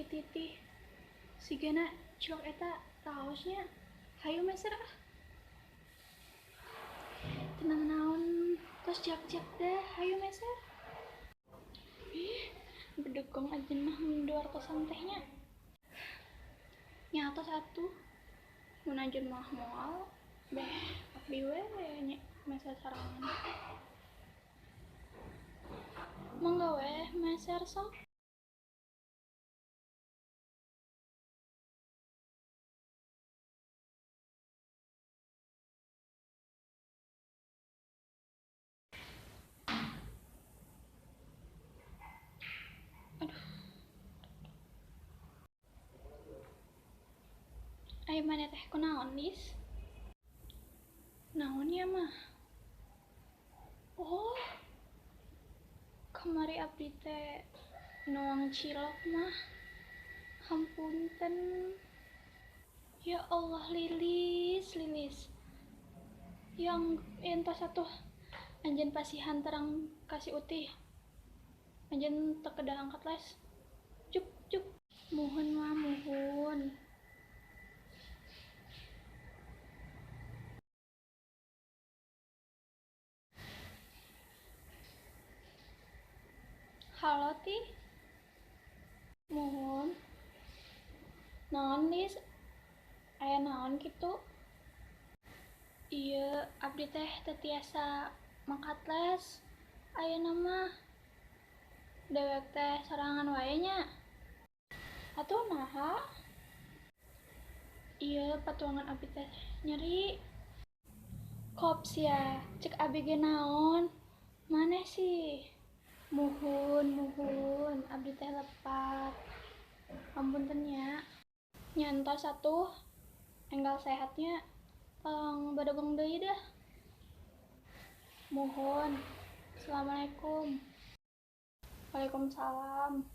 Titih-titih. Sigana cilok eta raos nya. Hayu meser ah. Tenang naon tos jak-jak dah, hayu meser. Ih, bedegong aja mah mundur tosan teh nya. Nyata satu. Mun anjeun mah moal beh abdi we nya meser sarangan. Mangga we meser sok. Aduh. Ayo mana teh kunaon, Lis? Naon ya mah? Oh. Kamari abdi teh nuang cilok mah. Hampunten. Ya Allah, Lilis, Lilis. Yang entos atuh anjeun pasihan terang kasih utih. Anjeun teu kedah angkat les. Cuk, cuk. Muhun mah, muhun. Halo, Ti. Muhun. Naon, Lis? Aya naon kitu? Iya, abdi teh teu tiasa mangkat les. Ayeuna mah dewek teh sorangan wae nya. Atuh naha? Iya, patuangan abdi teh nyeri. Kops ya, cek abdi ge naon? Maneh sih? Muhun, muhun, abdi teh lepat. Ampunten nya. Nyantos atuh, enggal sehatnya. Tong badegong deui dah. Muhun. Assalamualaikum. Waalaikumsalam.